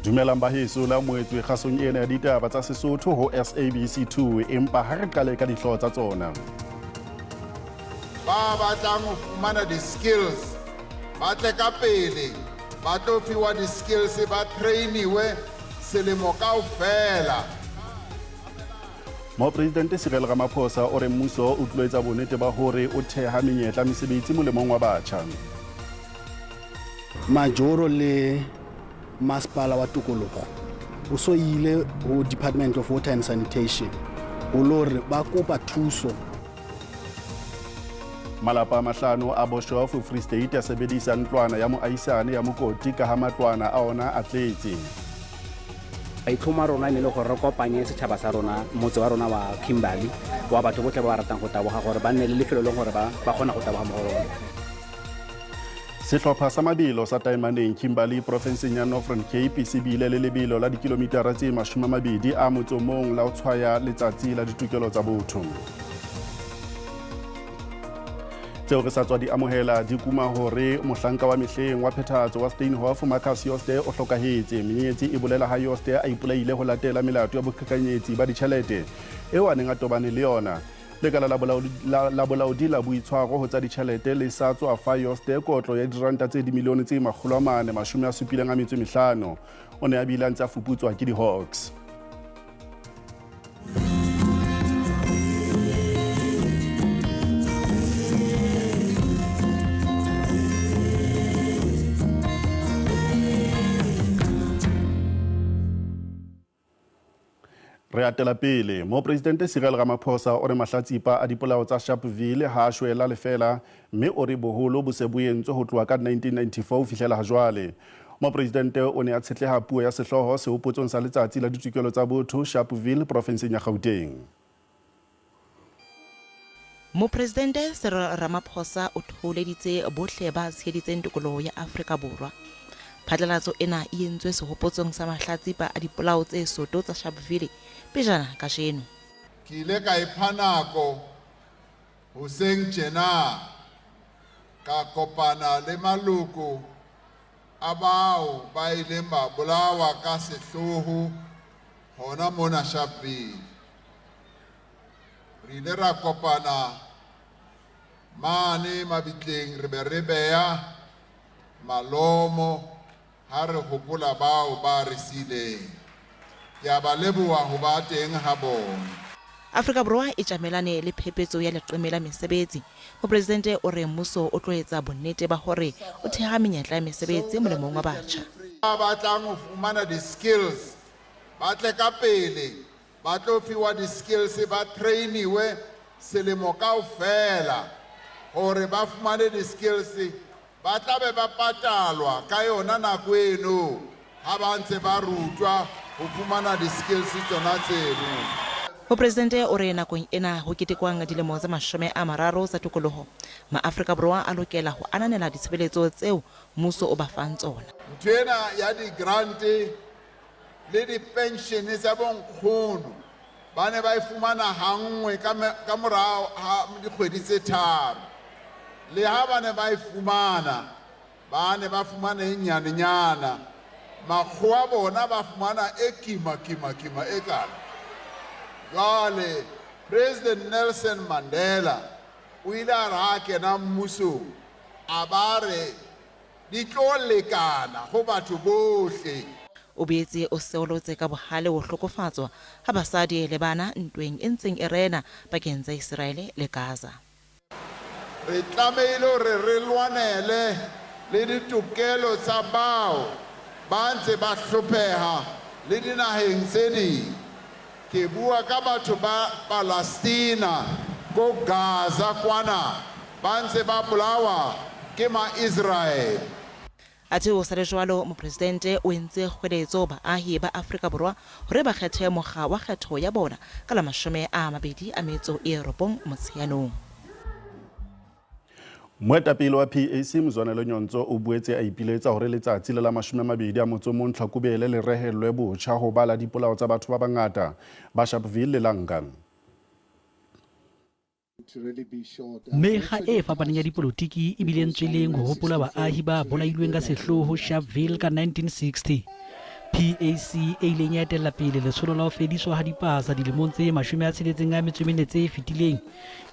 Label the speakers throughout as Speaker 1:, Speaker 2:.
Speaker 1: Dumelang ba heso la moetswe kgasong ena ya ditaba tsa Sesotho ho SABC 2 empa ha re qale ka dihlooho tsa tsona.
Speaker 2: Ba batlang ho fumana di-skills ba tle ka pele ba tlo fiwa di-skills ba trainiwe selemo kaofela.
Speaker 1: Mopresidente Cyril Ramaphosa o re mmuso o tlilo etsa bonnete ba hore o theha menyetla mesebetsi molemong wa batjha.
Speaker 3: Majoro le masepala wa tokologo o so ile ho Department of Water and Sanitation ho lo re ba kopa thuso.
Speaker 1: Malapa a mahlano a Boshof Free State a sebedisa ntlwana ya moahisane ya mokoti ka ha matlwana a ona a tletse.
Speaker 4: Maitlhomo a rona e ne le gore re kopanye setšhaba sa rona, motse wa rona wa Kimberley, wa batho botlhe ba ba ratang go taboga gore ba nne le lefelo le gore ba kgona go taboga mo go lone.
Speaker 1: Sehlopha sa mabelo sa Taemaneng Kimberley profenseng ya Northern Cape se bile le lebelo la dikilomitara tse 21 la ho tshwaya letsatsi la ditokelo tsa botho. Tseo re sa tswa di amohela di kuma hore mohlanka wa mehleng wa phethahatso wa Steinhoff Marcus Jooste o hlokahetse. Menyenyetsi e bolela ha Jooste a ipolaile ho latela melato ya boqhekanyetsi ba ditjhelete eo a neng a tobane le yona. Lekala la bolaodi la, la bolaodi la boitshwaro ho tsa ditjhelete le sa tswa fa Jooste kotlo ya diranta tse dimilione tse 475. O ne a bile a ntse a fuputswa ke di-Hawks. Re atela pele. Mopresidente Cyril Ramaphosa o re mahlatsipa a dipolao tsa Sharpeville ha a shwela lefela mme o re boholo bo se bo entswe ho tloha ka 1994 ho fihlela ha jwale. Mopresidente o ne a tshetleha puo ya sehlooho sehopotsong sa letsatsi la ditokelo tsa botho Sharpeville profenseng ya Gauteng.
Speaker 5: Mopresidente Cyril Ramaphosa o thoholeditse bohle ba tsheheditseng tokoloho ya Afrika Borwa. Phatlalatso ena e entswe sehopotsong sa mahlatsipa a dipolao tse soto tsa Sharpeville pejana kajeno.
Speaker 2: Ke ile ka ipha nako hoseng tjena ka kopana le maloko a bao ba ileng ba bolawa ka sehloho hona mona Sharpeville. Re ile ra kopana mane mabitleng re be re beya malomo ha re hopola bao ba re siileng. Ke a ba leboha ho ba teng ha bona.
Speaker 5: Afrika Borwa e tjamelane le phepetso ya leqeme la mesebetsi. Mopresidente o re mmuso o tlo etsa bonnete ba hore o theha menyetla ya mesebetsi molemong wa batjha.
Speaker 2: Ba batlang ho fumana di-skills ba tle ka pele ba tlo fiwa di-skills ba trainiwe selemo kaofela hore ba fumane di-skills ba tla be ba patalwa ka yona nako eno ha ba ntse ba rutwa ho fumana di-skills tsona tseno.
Speaker 5: Mopresidente o re nakong ena ho ketekwang dilemo tse 30 tsa tokoloho, maAfrika Borwa a lokela ho ananela ditshebeletso tseo mmuso o ba fang tsona.
Speaker 2: Ntho ena ya di-grant le dipenshene tsa bonkgono ba ne ba e fumana hanngwe ka morao ha dikgwedi tse tharo. Le ha ba ne ba e fumana, ba ne ba fumana e nyanenyana. Makgowa bona ba fumana e kima, kima, kima e kana. Jwale President Nelson Mandela o ile a re ha a kena mmusong, a ba re Di tlo lekana ho batho bohle.
Speaker 5: O boetse o seolotse ka bohale ho hlokofatswa ha basadi le bana ntweng e ntseng e rena pakeng tsa Iseraele le Gaza.
Speaker 2: Re tlamehile hore re lwanele le ditokelo tsa bao ba ntse ba hlopheha le dinaheng tse ding. Ke bua ka batho ba Palestina ko Gaza kwana ba ntse ba bolawa ke ma-Israel.
Speaker 5: Athe ho sa le jwalo, Mopresidente o entse kgweletso ho baahi ba Afrika Borwa hore ba kgethe mokga wa kgetho ya bona ka la 29 Motsheanong.
Speaker 1: Moetapele wa PAC Mzwanele Nyhontso o boetse a ipiletsa hore letsatsi le la 21 Tlhakubele le rehellwe botjha ho ba la dipolao tsa batho ba bangata ba Sharpeville le Langa.
Speaker 6: Mekga e fapaneng ya dipolotiki e bile ntsweleng ho hopola baahi ba bolailweng ka sehloho Sharpeville ka 1960. PAC e ileng ya etella pele letsholo la ho fediswa ha dipasa dilemong tse 64 tse fetileng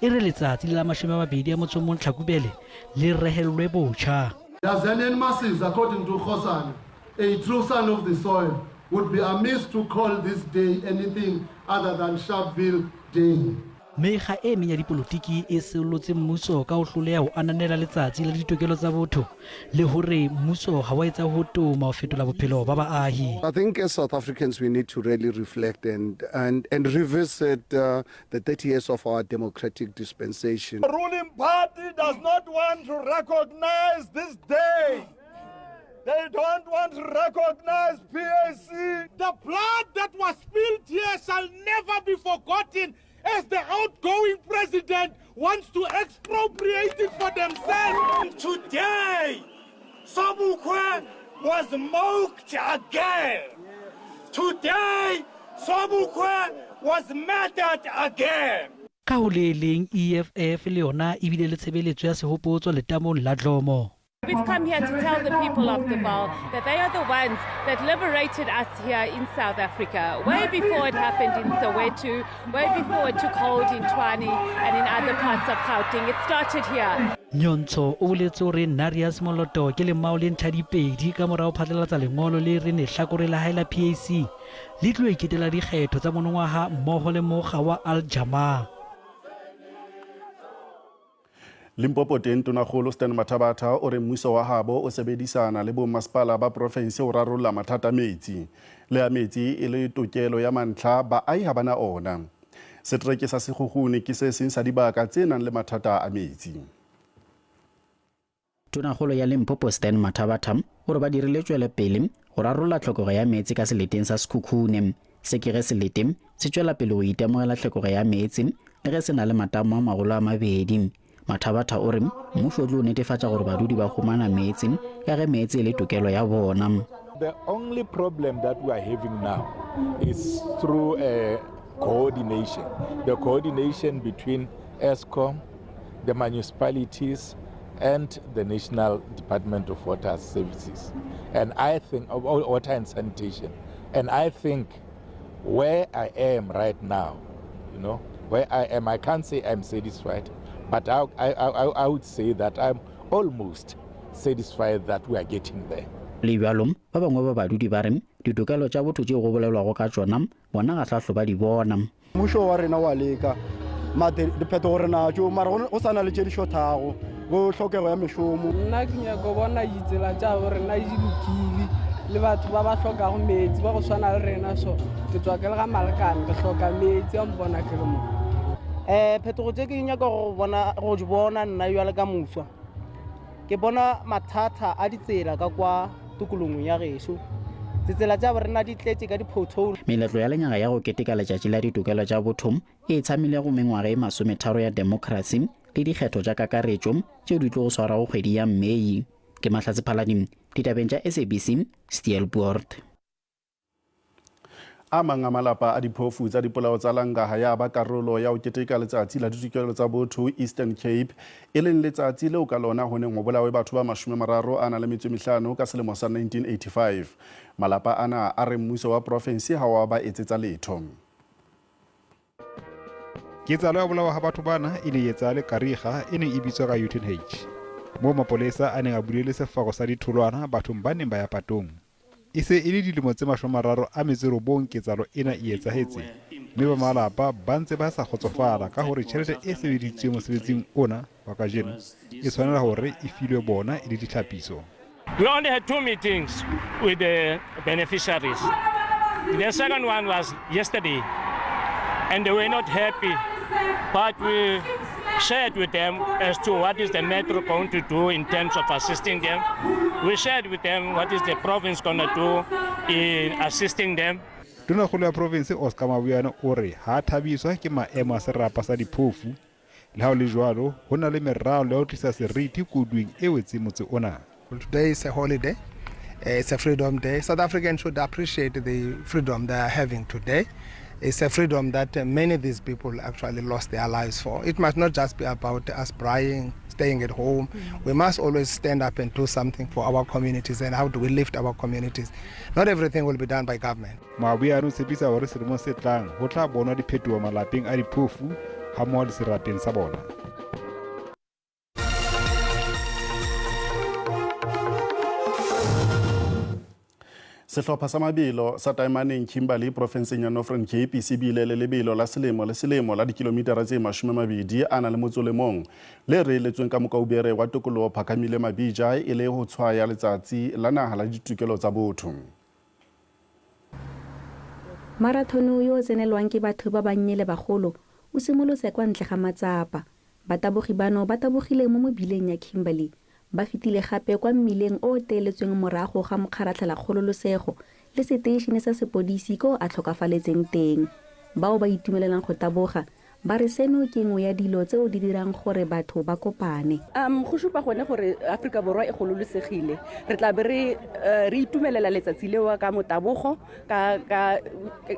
Speaker 6: e re letsatsi la 21 Tlhakubele le rehellwe botjha.
Speaker 7: The Azanian masses, according to Kgosana, a true son of the soil, would be amiss to call this day anything other than Sharpeville Day.
Speaker 6: Mekga e meng ya dipolotiki e seolotse mmuso ka ho hloleha ho ananela letsatsi la ditokelo tsa botho le hore mmuso ha wa etsa ho toma ho fetola bophelo ba baahi.
Speaker 8: I think as South Africans we need to really reflect and revisit the 30 years of our democratic dispensation.
Speaker 9: The ruling party does not want to recognize this day. They don't want to recognize PAC.
Speaker 10: The blood that was spilled here shall never be forgotten, as the outgoing president wants to expropriate it for themselves.
Speaker 11: Today, Sobukwe was mocked again. Today, Sobukwe was murdered again.
Speaker 6: Ka ho le leng, EFF le yona e bile le tshebeletso ya sehopotso letamong la Dlomo.
Speaker 12: We've come here to tell the people of the Vaal that they are the ones that liberated us here in South Africa, way before it happened in Soweto, way before it took hold in Tshwane and in other parts of Gauteng. It started here.
Speaker 6: Nyhontso o boletse hore Narius Moloto ke lemao le ntlha dipedi ka mora ho phatlalatsa lengolo le reng lehlakore la hae la PAC le tlo iketela dikgetho tsa monongwaha mmoho le mokga wa Al Jama-ah.
Speaker 1: Limpopo teng, Tonakgolo Stan Mathabatha o re mmuso wa habo o sebedisana le bommasepala ba profinse ho rarolla mathata a metsi. Le a metsi e le tokelo ya mantlha, baahi ha bana ona. Setereke sa Sekhukhune ke se seng sa dibaka tse nang le mathata a metsi.
Speaker 13: Tonakgolo ya Limpopo Stan Mathabatha o re ba dirile tšwelopele go rarolla tlhokego ya meetse ka seleteng sa Sekhukhune. Se ke ge selete se tšwela pele go itemogela tlhokego ya meetse le ge se na le matamo a magolo a mabedi. Mathabatha o re mmušo o tlo netefatša gore badudi ba humana meetse ka ge meetse e le tokelo ya bona.
Speaker 14: The only problem that we are having now is through coordination. The coordination between Eskom, the municipalities, and the National Department of Water Services. And I think, of Water and Sanitation. And I think where I am right now, where I am, I can't say I'm satisfied, but I would say that I'm almost satisfied that we are getting there.
Speaker 13: Le bjalo ba bangwe ba badudi ba re ditokelo tša botho tšeo go bolelwago ka tšona bona ga hlahlo ba di bona.
Speaker 15: Mmušo wa rena wa leka mate diphetogo re natšo, mara go sa na le tše di šothago bo tlhokego ya mešomo.
Speaker 16: Nna ke nyaka bona ditsela tša bo rena di lokile le batho ba ba hlokago metsi ba go swana le rena, so ke tswa ke le ga Malekane, ke hloka metsi a mpona ke le mo.
Speaker 17: Phetogo tše ke nyaka go di bona nna bjale ka moswa, ke bona mathata a ditsela ka kwa tokologong ya gešo. Ditsela tša rena di tletše ka di-pothole.
Speaker 13: Meletlo ya lenyaga ya go keteka letšatši la ditokelo tša botho e tshamile go mengwaga e 30 ya demokrasi le dikgetho tša kakaretšo tšeo di tlo go swarwago kgwedi ya Mei. Ke Mahlatse Phalading ditabeng tša SABC, Steelpoort.
Speaker 1: A mang a malapa a diphofu tsa dipolao tsa Langa ya ba karolo ya ho keteka letsatsi la ditokelo tsa botho Eastern Cape, e leng letsatsi leo ka lona ho neng ho bolawe batho ba 35 ka selemo sa 1985. Malapa ana a re mmuso wa profinse ha wa ba etsetsa letho.
Speaker 18: Ketsahalo ya bolawa ha batho bana e ne e etsahale Kariega e neng e bitswa ka Uitenhage, moo mapolesa a neng a bulele sefako sa ditholwana bathong ba neng ba ya patong. E se e le dilemo tse 39 ketsahalo ena e etsahetse, mme ba malapa ba ntse ba sa kgotsofala ka hore tjhelete e sebedisitsweng mosebetsing ona wa kajeno e tshwanela hore e filwe bona e le ditlhapiso.
Speaker 19: We only had 2 meetings with the beneficiaries. The second one was yesterday, and they were not happy, but we shared with them as to what is the metro going to do in terms of assisting them. We shared with them what is the province going to do in assisting them.
Speaker 18: Tonakgolo ya province Oscar Mabuyane o re ha thabiswa ke maemo a serapa sa diphofu. Le ha ho le jwalo, ho na le meralo ya ho tlisa seriti koduweng e wetseng motse ona.
Speaker 20: Today is a holiday. It's a freedom day. South Africans should appreciate the freedom they are having today. It's a freedom that many of these people actually lost their lives for. It must not just be about us braaiing, staying at home. We must always stand up and do something for our communities. And how do we lift our communities? Not everything will be done by government.
Speaker 18: Mabuyane o tshepisa hore selemong se tlang ho tla bonwa diphetoho malapeng a diphofu hammoho le serapeng sa bona.
Speaker 1: Sehlopha sa mabelo sa Taimaneng Kimberley profenseng ya Northern Cape se bile le lebelo la selemo le selemo la dikilomitara tse 21 le reeletsweng ka mokaubere wa tokoloho Phakamile Mabija e le ho tshwaya letsatsi la naha la ditokelo tsa botho.
Speaker 21: Marathone yo o tsenelwang ke batho ba bannye le bagolo o simolotse kwa ntle ga matsapa. Batabogi bano ba tabogile mo mebileng ya Kimberley, ba fetile gape kwa mmileng o o teeletsweng morago ga mokgaratlhela kgololosego le seteišene sa sepodisi ko a tlhokafaletseng teng. Bao ba itumelelang go taboga ba re seno ke nngwe ya dilo tseo di dirang gore batho ba kopane.
Speaker 22: Go supa gone gore Aforika Borwa e gololosegile. Re tla be re itumelela letsatsi leo ka motabogo ka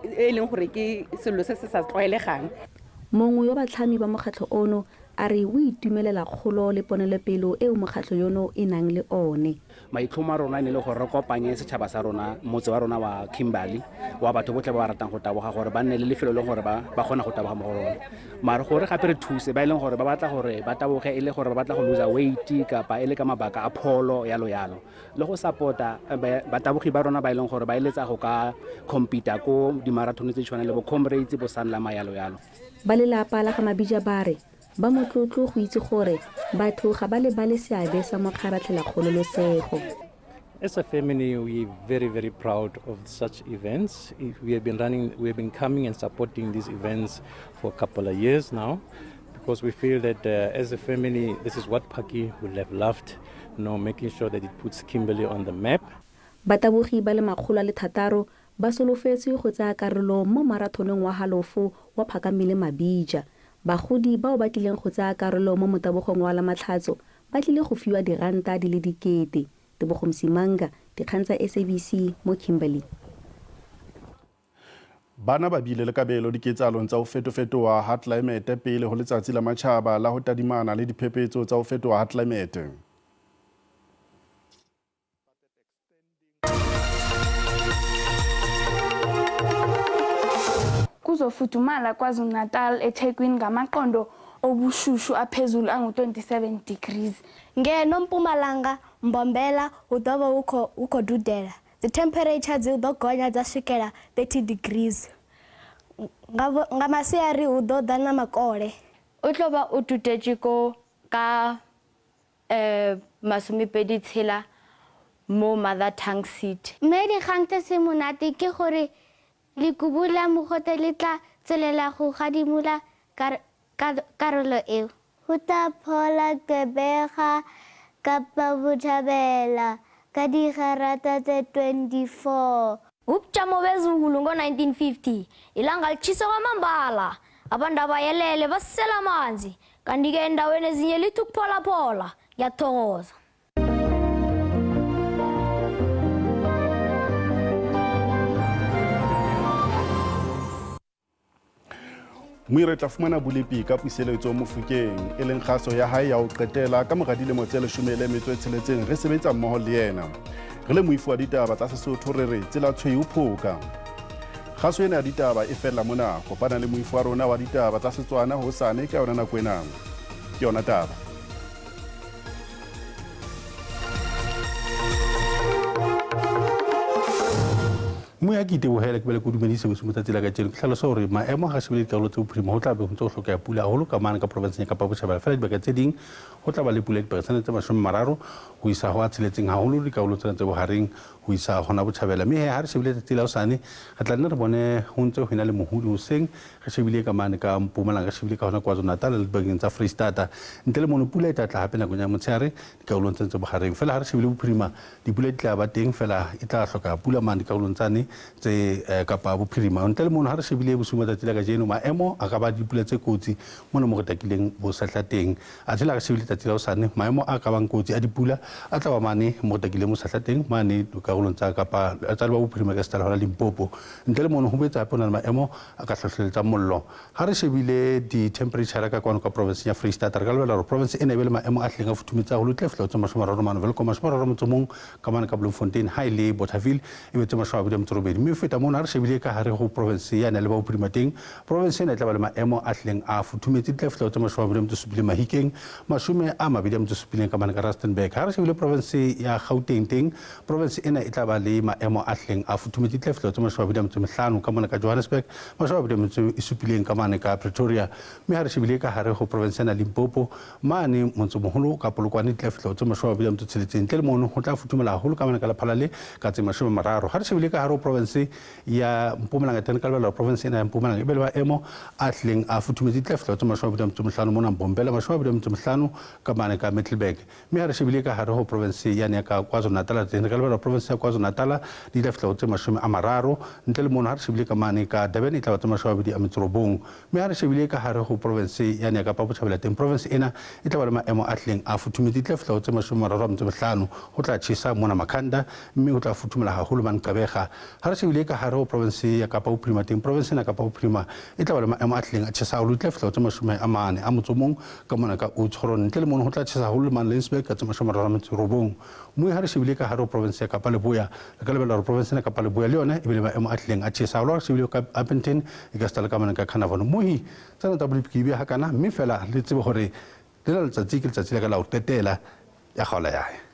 Speaker 22: e leng gore ke selo se se sa tlwaelegang.
Speaker 21: Mongwe wa batlhami ba mokgatlho ono a re o itumelela kgolo le ponelopele eo mokgatlho yono e nang le one.
Speaker 4: Maitlhomo a rona e ne le gore re kopanye setšhaba sa rona, motse wa rona wa Kimberley, wa batho botlhe ba ba ratang go taboga gore ba nne le lefelo le gore ba kgona go taboga mo go rona. Mare gore gape re thuse ba e leng gore ba batla gore ba taboge e le gore ba batla go lose weight kapa e le ka mabaka a pholo yalo yalo. Le go support-a batabogi ba rona ba e leng gore ba eletsa go ka compete ko di-marathon tse di tshwanang le bo Comrades, bo Sanlam yalo yalo.
Speaker 21: Ba lelapa la ga Mabija ba re ba motlotlo go itse gore batho ga ba lebale seabe sa mokgaratlhela kgololosego.
Speaker 23: As a family, we are very, very proud of such events. We have been coming and supporting these events for a couple of years now, because we feel that as a family, this is what Paki would have loved, you know, making sure that it puts Kimberley on the map.
Speaker 21: Batabogi ba le 606 ba solofetswe go tsaya karolo mo marathoneng wa halofo wa Phakamile Mabija. Bagodi bao ba tlileng go tsaya karolo mo motabogong wa la Matlhatso ba tlile go fiwa diranta di le 1000. Tebogo Msimanga, dikgang tsa SABC mo Kimberley.
Speaker 1: Bana ba bile le kabelo diketsahalong tsa ho fetofetoha ha tlelaemete pele ho letsatsi la matjhaba la ho tadimana le diphephetso tsa ho fetoha ha tlelaemete.
Speaker 24: Kuzofudumala KwaZulu-Natal eThekwini ngamaqondo obushushu aphezulu angu-27 degrees.
Speaker 25: Ngeno Mpumalanga, Mbombela hu ḓo vha hu khou dudela. Dzi temperature dzi ḓo gonya dza swikela 30 degrees. Nga masiari hu ḓo ḓa na makole.
Speaker 26: O tlo ba o tutetše ko ka 26 mo Mother Tongue City.
Speaker 25: Mme dikgang tse se monate ke gore lekubu la mogote le tla tswelela go gadimola karolo eo. Ho tla phola Gqeberha, Kapa Botjhabela ka digarata tse 24.
Speaker 27: Ubujamo bezulu ngo-1950 ilanga litjhisa kwamambala, abantu abayelele basisela amanzi, kanti-ke endaweni ezinye lithi ukupholaphola. Ngiyathokoza.
Speaker 1: Moire tla fumana bolepi ka puseletso Mofokeng e leng kgaso ya hae ya ho qetela ka mora dilemo tse 16 re sebetsa mmoho le yena. Re le moifo wa ditaba tsa Sesotho re re tsela tshweu phoka. Kgaso ena ya ditaba e fella mona. Kopana le moifo wa rona wa ditaba tsa Setswana hosane ka yona nako ena. Ke yona taba.
Speaker 28: Moya ke itebohele ke bele ko dumedise bosigo tsatsi la kajeno ke tlhalosa hore maemo ga shebile dikarolo tse bophirima ho tla be ho ntse ho hlokeha pula haholo ka mane ka provinseng ya Kapa Botjhabela, fela dibaka tse ding ho tla ba le pula diperesente tse 30 ho isa ho a 6 haholo dikarolo tsena tse bohareng ho isa hona botjhabela. Mme ha re shebile tsatsi la hosane re tla nne re bone ho ntse ho ena le mohodi hoseng, re shebile ka mane ka Mpumalanga, re shebile ka hona KwaZulu-Natal le dibakeng tsa Freistata. Ntle le mono pula e tla tla hape nakong ya motshehare dikarolong tsena tse bohareng, fela ha re shebile bophirima dipula di tla ba teng, fela e tla hloka pula mane dikarolong tsane tse Kapa Bophirima. Ntle le mono ha re shebile bosiu ba tsatsi la kajeno maemo a ka ba dipula tse kotsi mona mo re takileng bo sahla teng. Athe la re shebile letsatsi la hosane, maemo a ka bang kotsi a dipula a tla ba mane mo takile mo sahla teng mane dikarolong tsa Kapa tsa Leboya Bophirima ka setala hona Limpopo. Ntle le mono ho boetse hape ho na le maemo a ka hlohlelletsang mollo. Ha re shebile di-temperature ka kwano ka province ya Freistata, re ka lebella hore province ena e be le maemo a hlileng a futhumetse haholo, e tla fihla ho tse 30 mane Welkom, 31 ka mane ka Bloemfontein, ha e le Bothaville e be tse 28. Mme ho feta mono, ha re shebile ka hare ho province yane ya Leboya Bophirima teng, province ena e tla ba le maemo a hlileng a futhumetse, di tla fihla ho tse 27 Mahikeng, 27 ka mane ka Rustenburg. Ha re shebile province ya Gauteng teng, province ena e tla ba le maemo a hlileng a futhumetse, di tla fihla ho tse 25 ka mona ka Johannesburg, 27 ka mane ka Pretoria. Mme ha re shebile ka hare ho province ena Limpopo, mane motsemoholo ka Polokwane di tla fihla ho tse 26. Ntle le mono ho tla futhumela haholo ka mane ka Lephalale ka tse 30. Ha re shebile ka hare ho province ya Mpumalanga teng, ka lebala hore province ena ya Mpumalanga e be le maemo a hlileng a futhumetse, di tla fihla ho tse 25 mona Mbombela, 25 ka mane ka Middelburg. Mme ha re shebile ka hare ho province yane ya ka KwaZulu-Natal teng, re ka lebala hore province ya KwaZulu-Natal di tla fihla ho tse 30. Ntle le mono ha re shebile ka mane ka Durban e tla ba tse 29. Mme ha re shebile ka hare ho province yane ya Kapa Botjhabela teng, province ena e tla ba le maemo a hlileng a futhumetse, di tla fihla ho tse 35. Ho tla tjhesa mona Makhanda, mme ho tla futhumela haholo mane Gqeberha. Ha re shebile ka hare ho province ya Kapa Bophirima teng, province ena ya Kapa Bophirima e tla ba le maemo a hlileng a tjhesa haholo, di tla fihla ho tse 41 ka mona ka Oudtshoorn. Ntle le mono ho tla tjhesa haholo le mane Laingsburg ka tse 39. Mme ha re shebile ka hare ho province ya Kapa Leboya, re ka lebella hore province ena ya Kapa Leboya le yona e be le maemo a hlileng a tjhesa haholo. Ha re shebile ka Upington, e ka sita le ka mane ka Carnarvon. Mohi, tsena tsa bolipi ke di beha hakana, mme feela le tsebe hore lena letsatsi ke letsatsi la ka la ho qetela ya kgaola ya hae.